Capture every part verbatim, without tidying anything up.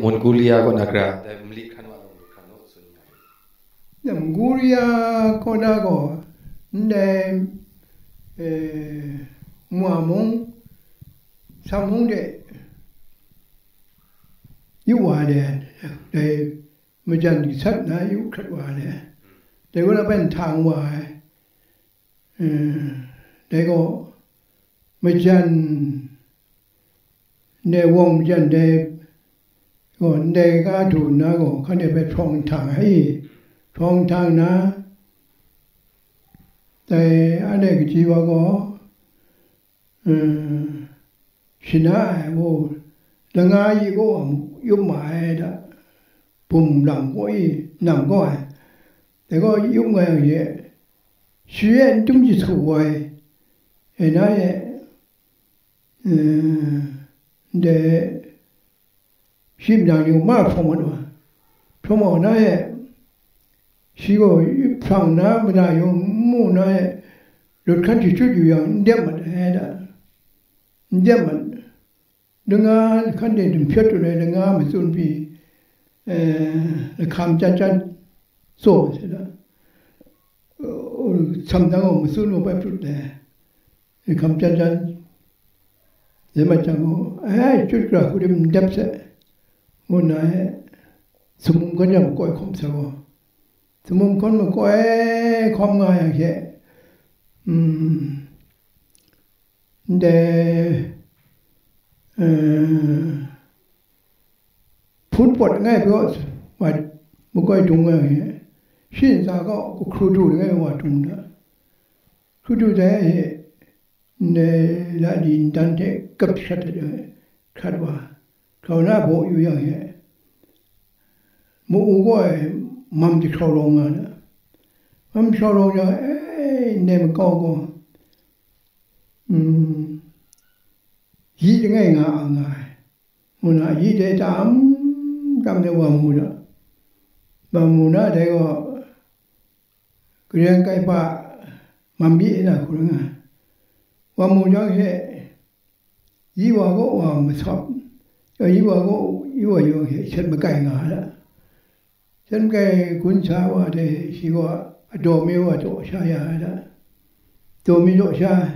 Mongolia kaw na gara, dai mali hkran wa law mali hkran law tsun nga ai. Mongolia kaw na gaw, ndai, eh, Mwa mung, Sam mung de yu wa ai, dai majan gasat na yu hkrat wa ai. Dai gaw na bai nhtang wa ai. Eh, dai gaw majan, ndai wawng majan dai gaw, ndai ga du nna gaw, hkan de bai hprawng ntang ai, hprawng ntang nna, dai anhte kaji wa gaw, eh, shana ai, gaw, langa yi kaw a yup ma ai da, bum lam kaw i, nam kaw ai, dai gaw yup nga yang ye, shi e n tum jahtu woi, e na e, eh, ndai shi mada yu ma hprawng mat wa, hprawng mat wa na e, shi gaw hprawng na mada yu n mu na e, lut hkan jahtu yu yang n dep mat ai da, n dep mat. Langa hkan de dum hpyawt lu ai langa matsun pyi, eh, lahkam chyat chyat tsaw ai se da. Uh, samdang gaw matsun gaw bai prut ai. Lahkam chyat chyat, dai mat jang gaw, "Ai, chyut gara hku dim n dep se," ngu nna e, sumum hkan jang makoi hkawm sa gaw, sumum hkan makoi hkawm nga yang hte, mm, ndai, eh, hpun pawt langai pyaw wa makoi dung ai, shi ntsa kaw hkru du langai wa dung da. Hkru du dai hte, ndai la di ntan hte kap hkrat ai, hkrat wa, hkrat wa na baw yu yang hte, ma-u gaw e mam jahkrau lawng nga na. Mam jahkrau lawng yang, e, ndai makau gaw, mm, yi langai nga a nga ai, ngu na yi dai tam tam de wa mu da. Wa mu na dai gaw, Karai Kasang Kaipa mam yi na hku rai nga ai. Wa mu jang she, yi wa gaw wa masawp, yi wa gaw yi wa yawng she shat makai nga ai da. Shat makai gun sa wa hte shi gaw adaw mi wa daw sha ya ai da. Daw mi daw sha ai.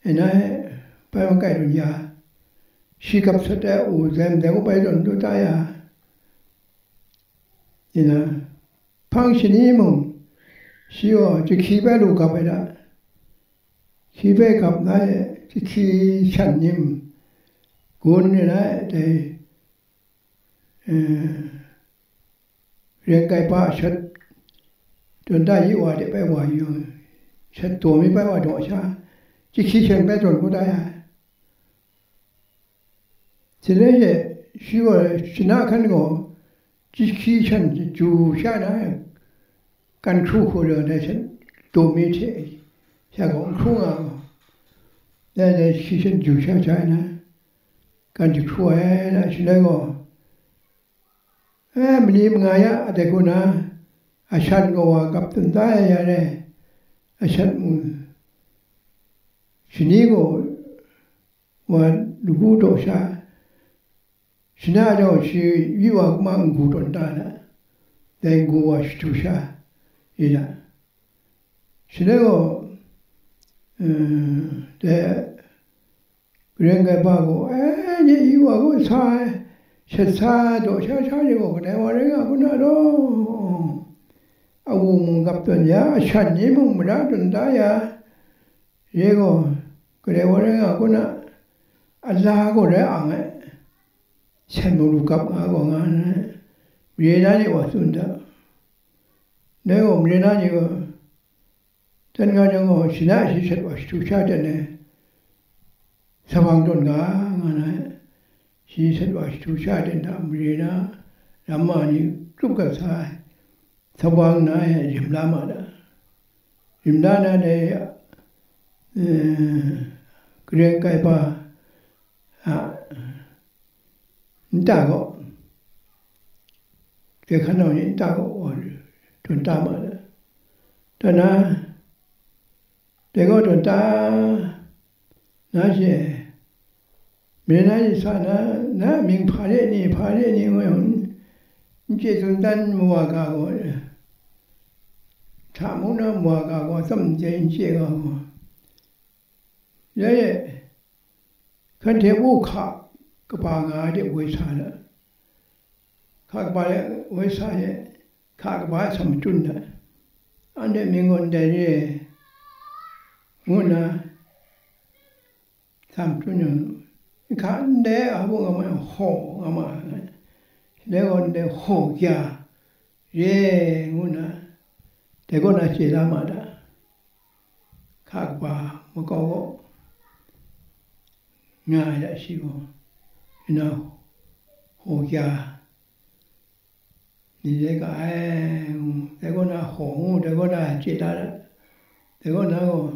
E na e, bai makai lu ya, shi gap sat ai u zaim dai gaw bai tawn lu ta ya, e na, hpang shani mung, shi gaw jahkyi bai lu gap ai da, shi bai gap na e, jahkyi shan ni mung, gun ni na e, dai, eh, Karai Kasang Kaipa a shat tawn da yi wa de bai wa yu, shat daw mi bai wa daw sha, jahkyi shan bai tawn kau da ya. Shaloi she, shi gaw shana hkan gaw, jahkyi shan ju sha na, kan hkru hku rai ai shan daw mi hte sha gaw n hkru nga gaw, dai dai jahkyi shan ju sha sha na, kan jahkru ai na, shaloi gaw, e, mali manga ya a dai hku na, a shan gaw wa gap tawn da ya re, a shan mung shani gaw wa lagu daw sha, shana jau shi yi wa kuma n-gu tawn da na, dai n-gu wa shadu sha, yi na. Shaloi gaw, eh, dai Karai Kasang Kaipa gaw, e, nye yi wa gaw sa ai, shat sa ai daw sha sha ni gaw kadai wa rai nga hku na law, a wu mung gap tawn ya, a shan ni mung mara tawn da ya, ye gaw kadai wa rai nga hku na, a la gaw rai ang ai, shan mung lu gap nga gaw nga na, mare na ni wa tsun da, dai gaw mare na ni gaw, dan nga jang gaw, shana shi shat wa shadu sha ten ai, sa bang tawn ga, nga na, shi shat wa shadu sha ten hta mare na, lam ma ni grup gat sa ai, sa bang na e rim la ma da. Rim la na dai, eh, Karai Kasang Kaipa a nta gaw, dai hkan nau ni nta gaw, tawn ta ma da. Tawn na, dai gaw tawn ta na she, Mare na yasa na, na mying hpa re ni, hpa re ni ngu yang, n chye tsun dan mawa ga gaw, hta mung na mawa ga gaw, tsam n chye, n chye ga gaw. Ya e, hkan hte u hka kaba nga ai de woi sa na, hka kaba de woi sa ye, hka kaba sa matun na, anhte mying gaw ndai re ngu nna, sa matun yang, hka ndai a bu nga ma, hkaw nga ma, ndai gaw ndai hkaw kya re ngu nna, dai kaw na chye la ma da. Hka kaba makau kaw nga ai da shi gaw, ina hkaw kya ni dai ga ai, ngu, dai kaw na hkaw ngu, dai kaw na chye la da. Dai kaw na gaw,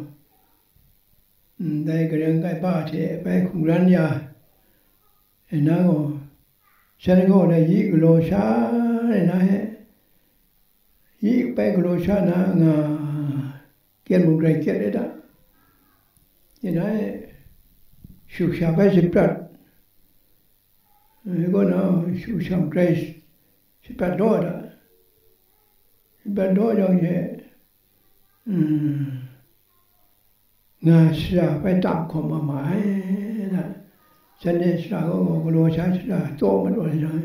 mm, dai gareng kaiba hte bai hkungran ya, e na gaw, shan gaw dai yi galaw sha ai na he, yi bai galaw sha na nga, kyet mung grai kyet ai da. Yin ai, shu sha bai shaprat, e, kaw na, shu sha grai shaprat law da. Shaprat law jang she, mm, nga shara bai tam hkawm ma ma ai da. Shanhte shara gaw, gaw galaw sha shara tsaw mat wa jang,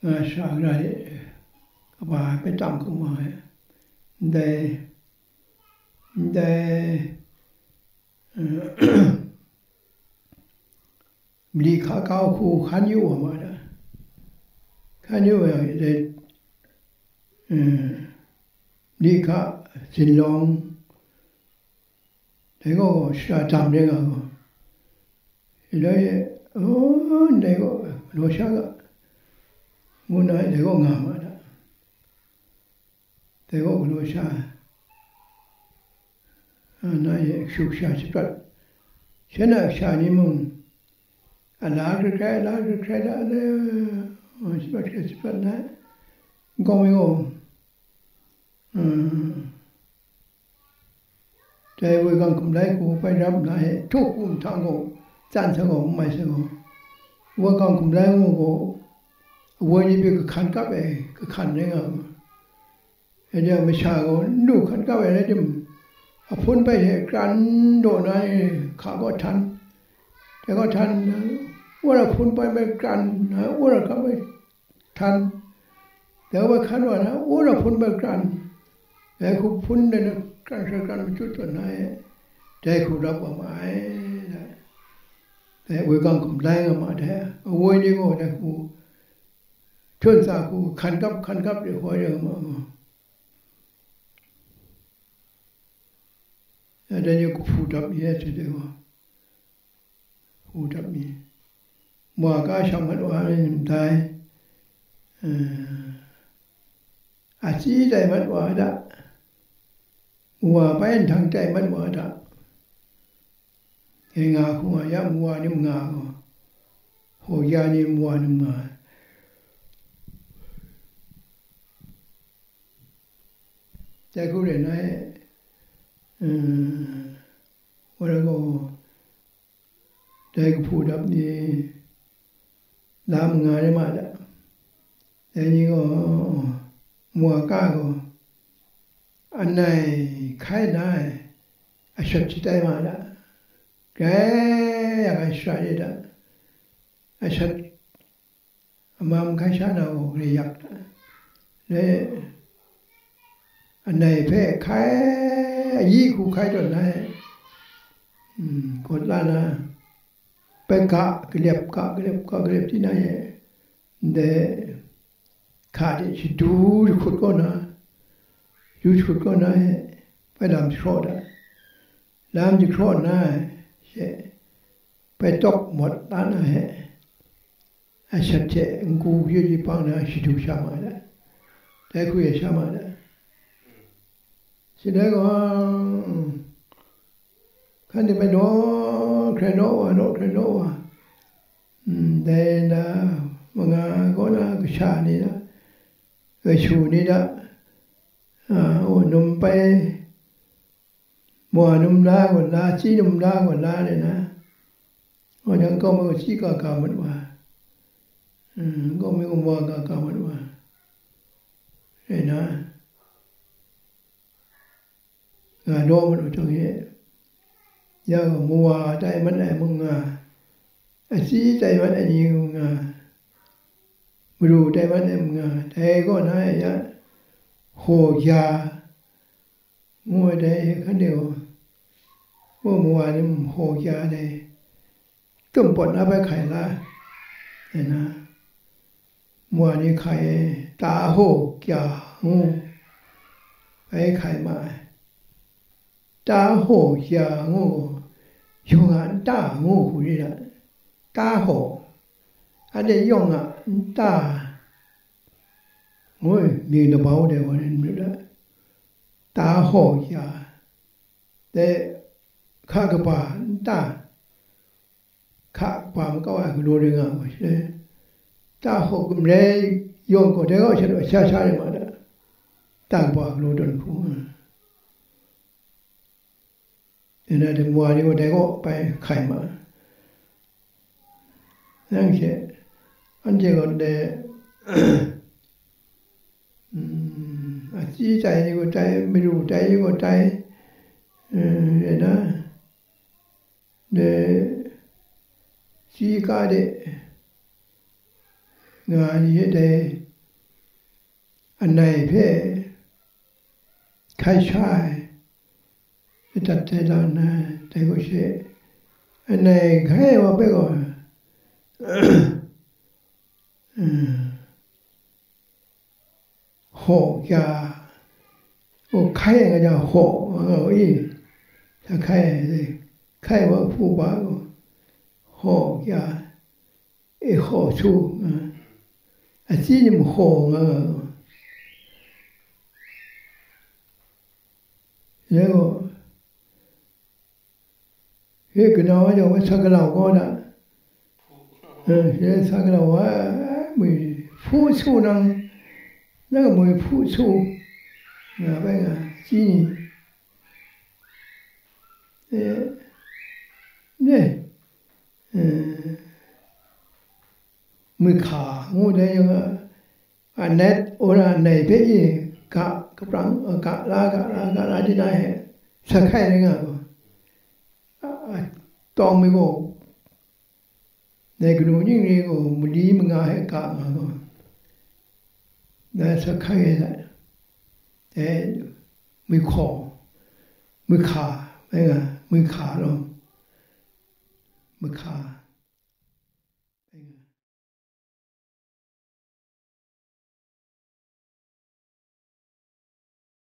nga shara gara de kaba bai tam hkawm ma ai. Ndai, ndai, eh, mali hka kau hku hkan yu wa ma da. Hkan yu wa yang, dai, eh, mali hka zinlawng, dai gaw shara dam rai nga gaw, dai, oh, ndai gaw galaw sha ga, ngu nna dai gaw nga ma da. Dai gaw galaw sha, a, na e shu sha shaprat, shan a sha ni mung, a la hkrai hkrai, a la hkrai hkrai da, a la, a, shaprat hkrai shaprat na, nkau mi gaw, a, dai woi gang hkum lai hku bai rap nna he, htuk hku nhtang gaw, tsan sa gaw, n mai sa gaw, woi gang hkum lai ngu gaw, woi ni hpe kahkan kap ai, kahkan rai nga ma. Anhte a masha gaw n lu hkan kap ai rai tim, ahpun bai hte kran daw na ni hka kaw htan, dai kaw htan, wora hpun bai bai kran na, wora hka bai htan, dai bai hkan wa na, wora hpun bai kran, dai hku hpun dai na kran hkra kran machut tawn na e, dai hku rap wa ma ai, dai woi gang hkum lai nga ma, dai woi ni gaw dai hku htawn tsa hku hkan kap hkan kap de hkoi de nga ma. Ya, dai ni kahpu dap mi e, hte de gaw, hpu dap mi, ma ka shang mat wa ai ndai, eh, atsi tai mat wa ai da, wa bai nhtang tai mat wa ai da, e nga hku nga ya, wa ni ma nga gaw, hkaw ya ni ma wa ni ma nga ai. Dai hku rai nna, eh, wa rai gaw, dai kahpu dap ni la manga rai ma da. Dai ni gaw, mwa ka gaw, anai hkai na ai ashat shatai ma da. Grai yang ai shara de da. Ashat amam hkai sha na gaw grai yak da. Le, anai hpe hkai, ayi hku hkai tawn na e, mm, gawt la na, bai ga, galep ga, galep ga, galep di na e, ndai hka de shadu jahkut kaw na, yu jahkut kaw na e, bai lam jahkraw da. Lam jahkraw na e, she, bai tawk mawt la na e, ashat hte n-gu yu di pang na shadu sha ma da, dai hku e sha ma da. Shaloi gaw, hkan de bai law hkrai law wa, law hkrai law wa, mm, dai na manga kaw na kasha ni na, kashu ni na, a, o, num bai, mwa num la gaw la, tsi num la gaw la le na, Nga jang, kau mi gaw chyi ka ka mat wa, mm, kau mi gaw mawa ka ka mat wa, rai na, nga daw mat wa jang e, ya gaw mawa tai mat ai mung nga, achyi tai mat ai ni mung nga, madu tai mat ai mung nga, dai kaw na e ya, hpaw kya, ngu ai dai hkan de gaw, mawa ni mung hpaw kya dai, tumpawt na bai hkai la ai na, mawa ni hkai e, ta hpaw kya ngu, bai hkai ma ai. Ta hpaw kya ngu, yawng a nta ngu hku ri na, ta hpaw, anhte yawng a nta ngu, mying labau dai wa ni, ta hpaw kya, dai hka kaba nta, hka kaba makau ai galaw rai nga ai shaloi, ta hpaw gumlai yawng gaw dai gaw sha sha rai ma ta, ta kaba galaw tawn hku nga. Nna de mawa ni gaw dai kaw bai hkai ma ai. Nang hte, anhte gaw ndai, mm, achyi tai ni gaw tai, madu tai ni gaw tai, eh, rai na, ndai chyi ka de nga ni hte dai anai hpe hkai sha ai, adat dai lam nna, dai gaw she, anai hkai ai wa hpe gaw, hpaw kya, gaw hkai ai nga jang, hpaw nga gaw i, sa hkai ai, hkai ai wa hpu ba gaw, hpaw kya, e hpaw su, nga, achyi ni mahpaw nga nga gaw, ya gaw, he kanau wa jau wa sa galau kau da, eh, he sa galau wa, eh, mwi hpu su nang, nang mwi hpu su, nga bai nga, chyi ni, eh, ne, eh, mihka ngu dai yang, a, anet, ora anai hpe i ga, kaprang, a, ga la, ga la, ga la di na he, sa hkai rai nga gaw, a, a, tawng mi gaw, dai kanu ning ring gaw, mali manga he ga nga gaw, dai sa hkai rai ai, dai mihkaw, mihka, bai nga, mihka law, mihka.